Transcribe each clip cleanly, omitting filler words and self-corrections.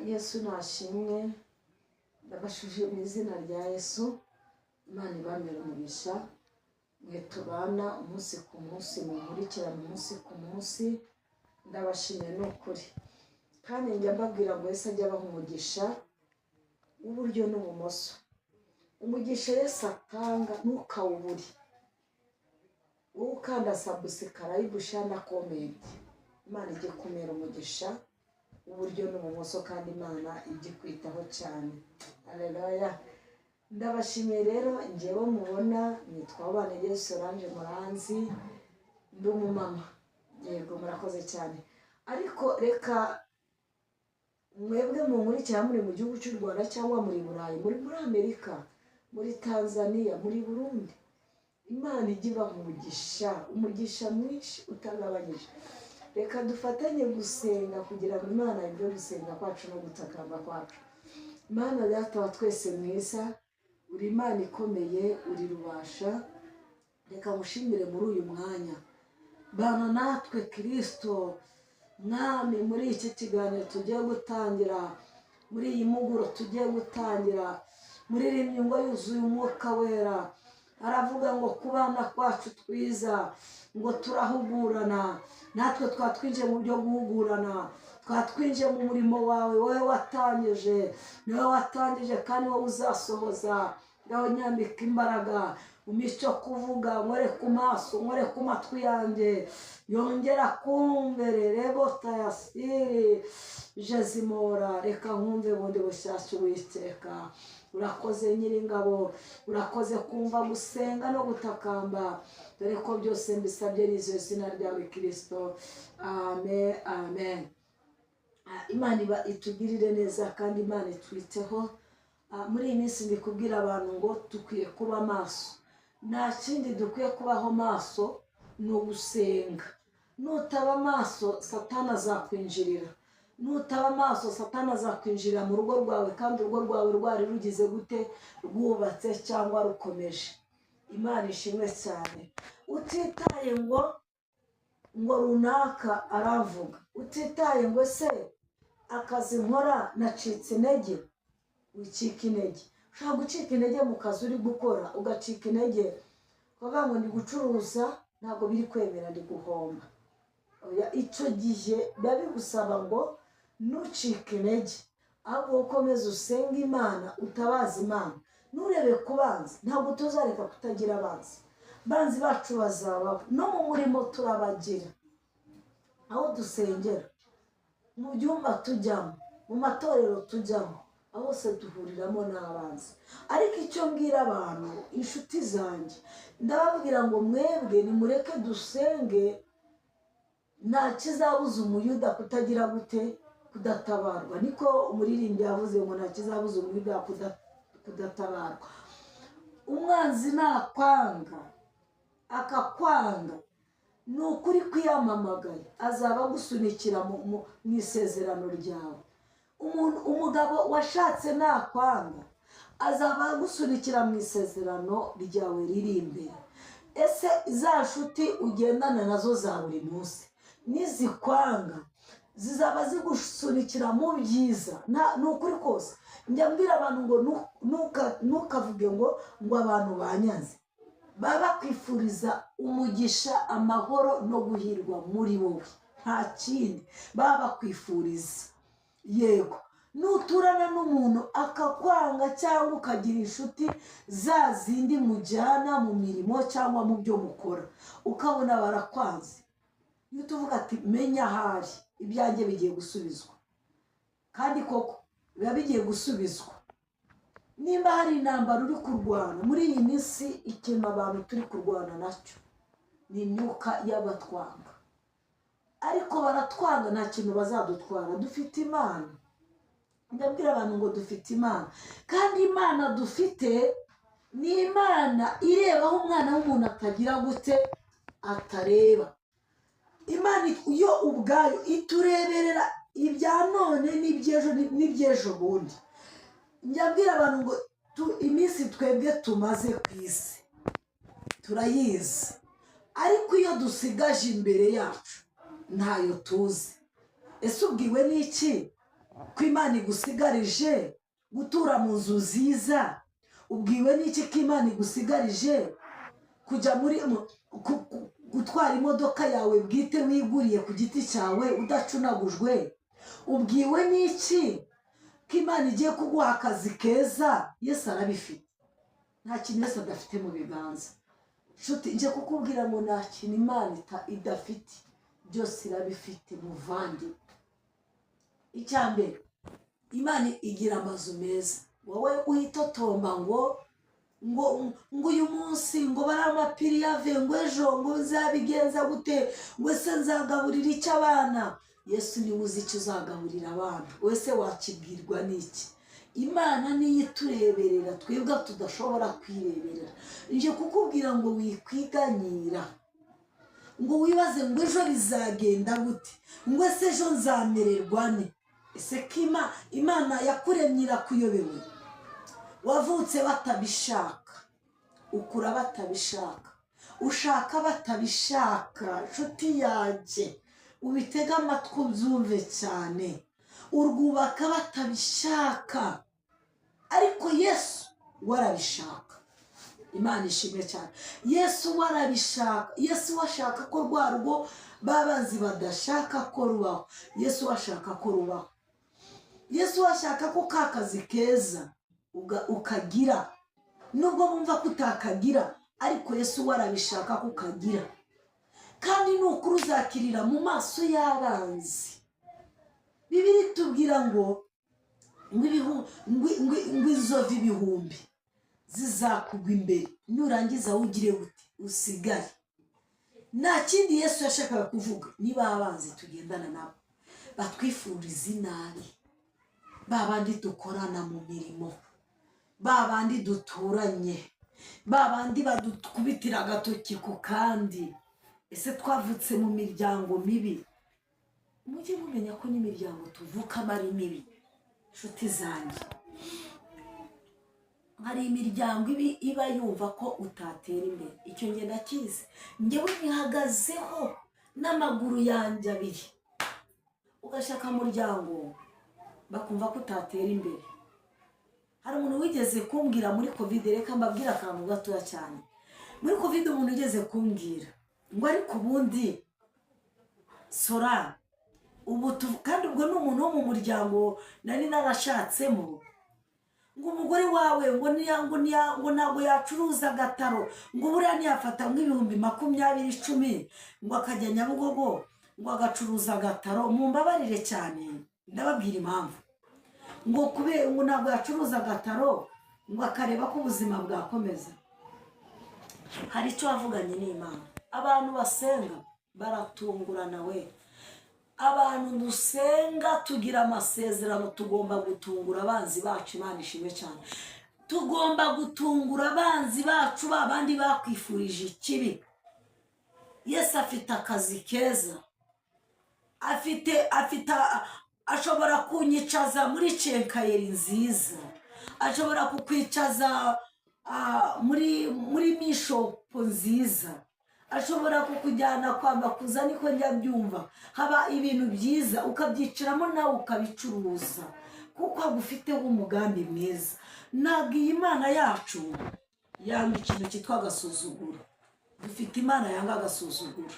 Yesu nashimwe. Ndabashuje mu izina rya Yesu. Imana ibamere umugisha, mwe tubana umunsi ku munsi, munkurikirana umunsi ku munsi. Ndabashimiye ni ukuri, kandi njya mbabwira ngo Yesu ajye abaha umugisha w'uburyo n'ubumoso. Umugisha Yesu atanga ntukawubure. Wowe ukanda subscribe, share na comment, Imana ijye kumera umugisha uburyo n'ubumoso, kandi Imana ijye kwitaho cyane. Haleluya! Ndabashimiye rero. Njyewe mubona nitwa Ubanegeye Solange Muranzi, ndi umumama. Yego, murakoze cyane. Ariko reka mwebwe munkurikira muri mu gihugu cy'u Rwanda, cyangwa muri Burayi, muri Amerika, muri Tanzania, muri Burundi, Imana ijye ibaha umugisha, umugisha mwinshi utagabanyije. Reka dufatanye gusenga kugira ngo Imana ibyo gusenga kwacu no gutakamba kwacu. Imana Data wa twese mwiza, uri Imana ikomeye, uri rubasha. Reka ngushimire muri uyu mwanya. Bana natwe, Kirisito Mwami, muri iki kiganiro tugiye gutangira, muri iyi muguro tugiye gutangira. Muririmbyi ngo yuzuye Umwuka Wera, aravuga ngo kubana kwacu twiza, ngo turahugurana. Natwe twatwinjiye mu byo guhugurana, twatwinjiye mu murimo wawe wowe watangije. Niwe watangije kandi wowe uzasohoza. Ngaho nyambika imbaraga, umico kuvuga, nkore ku maso, nkore ku matwi yanjye, yongera kumbere rebotayasiri jezimora. Reka nkumve bundi bushyashya. Uwiteka, urakoze. Nyiringabo, urakoze kumva gusenga no gutakamba, dore ko byose mbisabye n'izo izina ryawe Kirisito. Amen, amen. Imana iba itugirire neza kandi Imana itwiteho. Muri iyi minsi ndi kubwira abantu ngo dukwiye kuba maso. Nta kindi dukwiye kubaho maso, ni ugusenga. Nutaba maso, Satani azakwinjirira. Nutaba maso, Satani azakwinjirira mu rugo rwawe, kandi urugo rwawe rwari rugize gute? Rwubatse cyangwa rukomeje. Imana ishimwe cyane. Utitaye ngo runaka aravuga, utitaye ngo ese akazi nkora nacitse intege, wicika intege. Ushobora gucika intege mu kazi uri gukora, ugacika intege ukavuga ngo ndi gucuruza, ntabwo biri kwemera, ndi guhomba. Oya, icyo gihe biba bigusaba ngo ntucike intege, ahubwo ukomeze usenge Imana, utabaza Imana, nturebe ku banzi. Ntabwo tuzareka kutagira abanzi. Banzi bacu bazabaho, no mu murimo turabagira, aho dusengera, mu byumba tujyamo, mu matorero tujyamo, aho hose duhuriramo n'abanzi. Ariko icyo mbwira abantu, inshuti zanjye, ndababwira ngo mwebwe nimureke dusenge. Nta kizabuza Umuyuda kutagira gute? Kudatabarwa. Niko umuririmbyi yavuze ngo nta kizabuza Umuyuda kudatabarwa. Umwanzi nakwanga, akakwanga, ni ukuri kwiyamamagaye, azaba agusunikira mu isezerano ryawe. Umuntu, umugabo washatse nakwanga, azaba agusunikira mu isezerano ryawe riri imbere. Ese za nshuti ugendana nazo za buri munsi nizikwanga, zizaba zigusunikira mu byiza. Ni ukuri kose, njya mbwira abantu ngo ntukavuge ngo abantu banyanze. Baba bakwifuriza umugisha, amahoro no guhirwa muri wowe, nta kindi baba bakwifuriza. Yego, nuturana n'umuntu akakwanga, cyangwa ukagira inshuti za zindi mujyana mu mirimo cyangwa mu byo mukora, ukabona barakwanze, iyo tuvuga ati menya ahari ibyanjye bigiye gusubizwa, kandi koko biba bigiye gusubizwa. Nimba hari intambara uri kurwana muri iyi minsi, ikintu abantu turi kurwana nacyo ni imyuka y'abatwanga. Ariko baratwanga, nta kintu bazadutwara. Dufite Imana. Ndabwira abantu ngo dufite Imana, kandi Imana dufite ni Imana ireba aho umwana w'umuntu atagira gute? Atareba. Imana yo ubwayo itureberera ibya none n'iby'ejo n'iby'ejo bundi. Njya mbwira abantu ngo iminsi twebwe tumaze ku isi turayizi, ariko iyo dusigaje imbere yacu ntayo tuzi. Ese ubwiwe n'iki? Ko Imana igusigarije gutura mu nzu nziza? Ubwiwe n'iki ko Imana igusigarije kujya muri gutwara imodoka yawe bwite wiguriye ku giti cyawe udacunagujwe? Ubwiwe n'iki ko Imana igiye kuguha akazi keza? Yesu arabifite. Nta kintu Yesu adafite mu biganza. Nshuti, njye kukubwira ngo nta kintu Imana idafite, byose irabifite. Muvandi, icya mbere, Imana igira amazu meza. Wowe uhitotomba ngo uyu munsi ngo bari amapiriyave, ngo ejo ngo nzabigenza gute, ngo ese nzagaburira icyo abana? Yesu niwe uzi icyo uzagaburira abana. Wese wakibwirwa n'iki? Imana niyo itureberera, twebwe tudashobora kwireberera. Nje kukubwira ngo wikwiganyira, ngo wibaze ngo ejo bizagenda gute, ngo ese ejo nzamererwa ne? Ese ko Imana yakuremye irakuyobewe? Wavutse batabishaka, ukura batabishaka, ushaka batabishaka. Nshuti yanjye, ubitege amatwi ubyumve cyane. Urwubaka batabishaka, ariko Yesu we arabishaka. Imana ishimwe cyane. Yesu we arabishaka. Yesu we ashaka ko rwa rugo babanzi badashaka ko rubaho, Yesu we ashaka ko rubaho. Yesu we ashaka ko ka kazi keza ukagira, nubwo bumva ko utakagira, ariko Yesu we arabishaka ko ukagira. Kandi ni ukuri uzakirira mu maso y'abanzi. Bibiliya itubwira ngo inzovu 1000 zizakugwa imbere, nurangiza wugire gute? Usigare. Nta kindi Yesu yashakaga kuvuga. Niba abanzi tugendana nabo batwifuriza inabi, ba bandi dukorana mu mirimo, ba bandi duturanye, ba bandi badukubitira agatoki ku kandi, ese twavutse mu miryango mibi? Mujye mumenya ko n'imiryango tuvukamo ari mibi. Inshuti zanjye, hari imiryango iba yumva ko utatera imbere. Icyo njye ndakizi, njyewe nihagazeho n'amaguru yanjye abiri. Ugashaka umuryango bakumva ko utatera imbere. Hari umuntu wigeze kumbwira muri COVID, reka mbabwire akantu gatoya cyane. Muri COVID umuntu ugeze kumbwira ngo ariko ubundi Sora ubu kandi ubwo ni umuntu wo mu muryango nari narashatsemo, ngo umugore wawe ngo ntabwo yacuruza agataro, ngo buriya ntiyafata nk'ibihumbi 20 10, ngo akajya Nyabugogo ngo agacuruza agataro. Mumbabarire cyane, ndababwira impamvu. Ngo kubera ngo ntabwo yacuruza agataro, ngo akareba ko ubuzima bwakomeza. Hari icyo wavuganye n'Imana. Abantu basenga baratungurana we. Abantu dusenga tugira amasezerano, tugomba gutungura abanzi bacu. Imana ishimwe cyane. Tugomba gutungura abanzi bacu, ba bandi bakwifurije ikibi. Yesu afite akazi keza, afite ashobora kunyicaza muri quincaillerie nziza, ashobora kukwicaza muri mishopo nziza, ashobora kukujyana kwa Makuza, niko njya byumva, haba ibintu byiza, ukabyicaramo nawe ukabicuruza, kuko agufiteho umugambi mwiza. Ntabwo iyi Mana yacu yanga ikintu cyitwa agasuzuguro. Dufite Imana yanga agasuzuguro.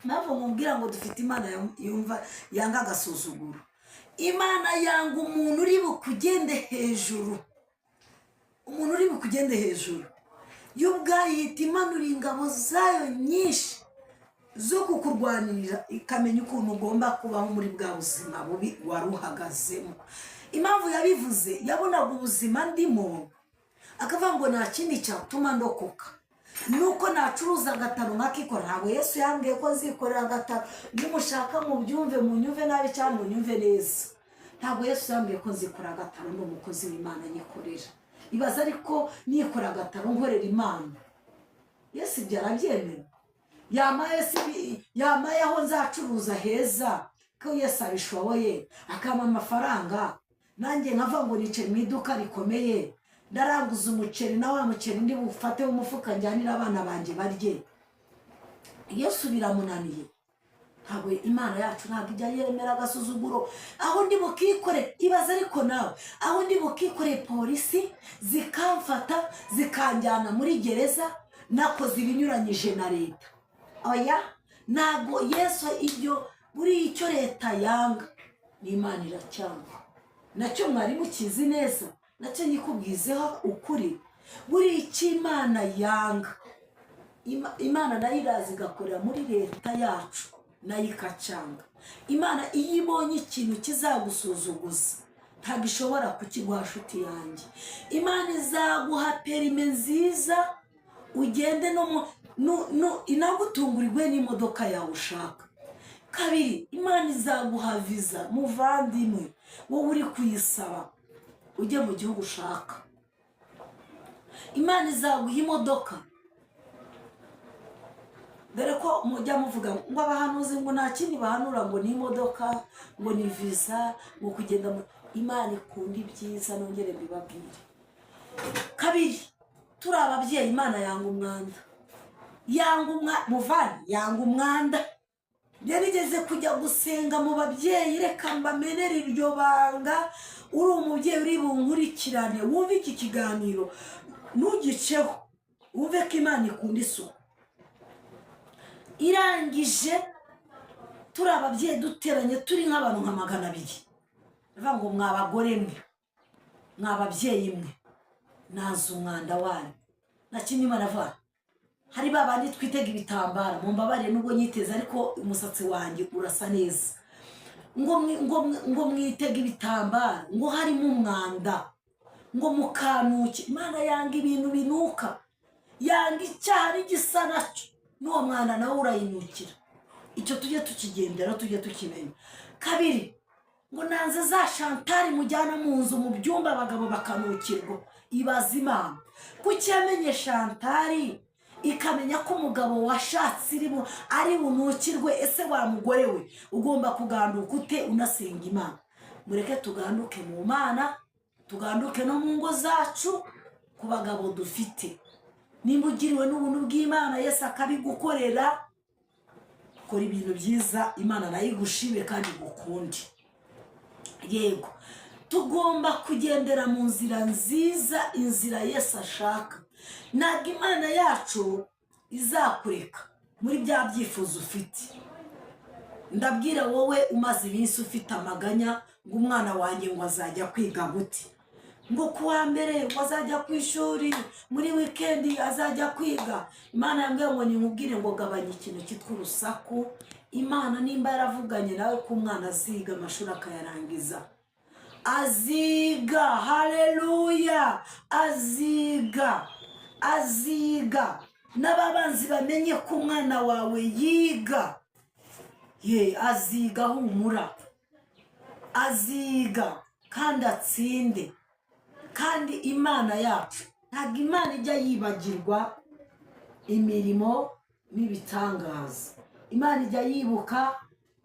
Mpamvu mubwira ngo dufite Imana yumva yanga agasuzuguro, Imana yanga umuntu uri bukugende hejuru. Umuntu uri bukugende hejuru, yo ubwayo ihita imanura ingabo zayo nyinshi zo kukurwanirira, ikamenya ukuntu ugomba kubaho muri bwa buzima bubi wari uhagazemo. Impamvu yabivuze, yabonaga ubuzima ndimo, akavuga ngo nta kindi cyatuma ndokoka nuko nacuruza agataro nkakikora. Ntabwo Yesu yambwiye ko nzikorera agataro. Nimushaka mubyumve, munyumve nabi cyangwa munyumve neza, ntabwo Yesu yambwiye ko nzikora agataro. Ni umukozi w'Imana nyikorera. Ibaza ariko, nikora agataro nkorera Imana, Yesu ibyo arabyemera? Yamaye si yamaye aho nzacuruza heza, ko Yesu abishoboye, akampa amafaranga, nanjye nkavuga ngo nicaye mu iduka rikomeye, ndaranguza umuceri, na wa muceri ndi bufate umufuka njyanire abana banjye barye. Yesu biramunaniye? Ntabwo Imana yacu ntabwo ijya yemera agasuzuguro. Aho ndi bukikore, ibaze ariko nawe, aho ndi bukikore polisi zikamfata zikanjyana muri gereza nakoze ibinyuranyije na leta? Oya, ntabwo Yesu ibyo. Buriya icyo leta yanga ni Imana iracyanga. Nacyo mwari mukizi neza, nacyo nyikubwizeho ukuri. Buriya icyo Imana yanga, Imana nayo iraza igakorera muri leta yacu, nayo ikacanga. Imana iyo ibonye ikintu kizagusuzuguza, ntabwo ishobora kukiguha. Nshuti yanjye, Imana izaguha permis nziza, ugende no mu inagutungurirwe n'imodoka yawe ushaka. Kabiri, Imana izaguha viza, muvandimwe, wowe uri kuyisaba, ujye mu gihugu ushaka. Imana izaguha imodoka, dore ko mujya muvuga ngo abahanuzi ngo nta kindi bahanura, ngo ni imodoka, ngo ni viza, ngo kugenda mu. Imana ikunda ibyiza, nongere mbibabwire. Kabiri, turi ababyeyi, Imana yanga umwanda, yanga muvandi, yanga umwanda. Yarigeze kujya gusenga mu babyeyi. Reka mbamenere iryo banga. Uri umubyeyi uri bunkurikirane, wumve iki kiganiro, ntugiceho, wumve ko Imana ikunda isuku. Irangije, turi ababyeyi duteranye, turi nk'abantu nka 200, bivuga ngo: "Mwa bagore mwe, mwa babyeyi mwe, nazi umwanda wanyu." Na kimwe Imana avuga, hari ba bandi twitega ibitambaro, mumbabarire nubwo nyiteze, ariko umusatsi wanjye urasa neza, ngo mwitega ibitambaro, ngo harimo umwanda, ngo mukanuke. Imana yanga ibintu binuka, yanga icyaha n'igisa nacyo, n'uwo mwanda nawe urayinukira. Icyo tujye tukigendera, tujye tukimenya. Kabiri, ngo nanze za shantari mujyana mu nzu, mu byumba, abagabo bakanukirwa. Ibaza Imana, kuki yamenye shantari, ikamenya ko umugabo washatse irimo ari bunukirwe? Ese wa mugore we, ugomba kuganduka ute unasenga Imana? Mureke tuganduke mu Mana, tuganduke no mu ngo zacu, ku bagabo dufite. Nimba ugiriwe n'ubuntu bw'Imana, Yesu akabigukorera, kora ibintu byiza, Imana nayo igushime kandi igukunde. Yego, tugomba kugendera mu nzira nziza, inzira Yesu ashaka. Ntabwo Imana yacu izakureka muri bya byifuzo ufite. Ndabwira wowe umaze iminsi ufite amaganya ngo umwana wanjye ngo azajya kwiga gute, ngo kuwa mbere ngo azajya ku ishuri, muri wikendi azajya kwiga. Imana yambwiye ngo nimubwire ngo gabanya ikintu cyitwa urusaku. Imana nimba yaravuganye nawe ko umwana aziga amashuri akayarangiza, aziga. Haleluya! Aziga, aziga, n'ababanzi bamenye ko umwana wawe yiga. Ye, aziga, humura, aziga kandi atsinde. Kandi Imana yacu, ntabwo Imana ijya yibagirwa imirimo n'ibitangaza. Imana ijya yibuka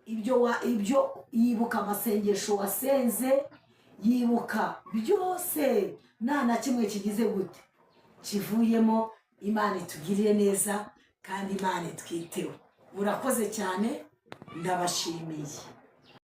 ibyo wa ibyo, yibuka amasengesho wasenze, yibuka byose, nta na kimwe kigize gute kivuyemo. Imana itugirire neza kandi Imana itwiteho. Murakoze cyane, ndabashimiye.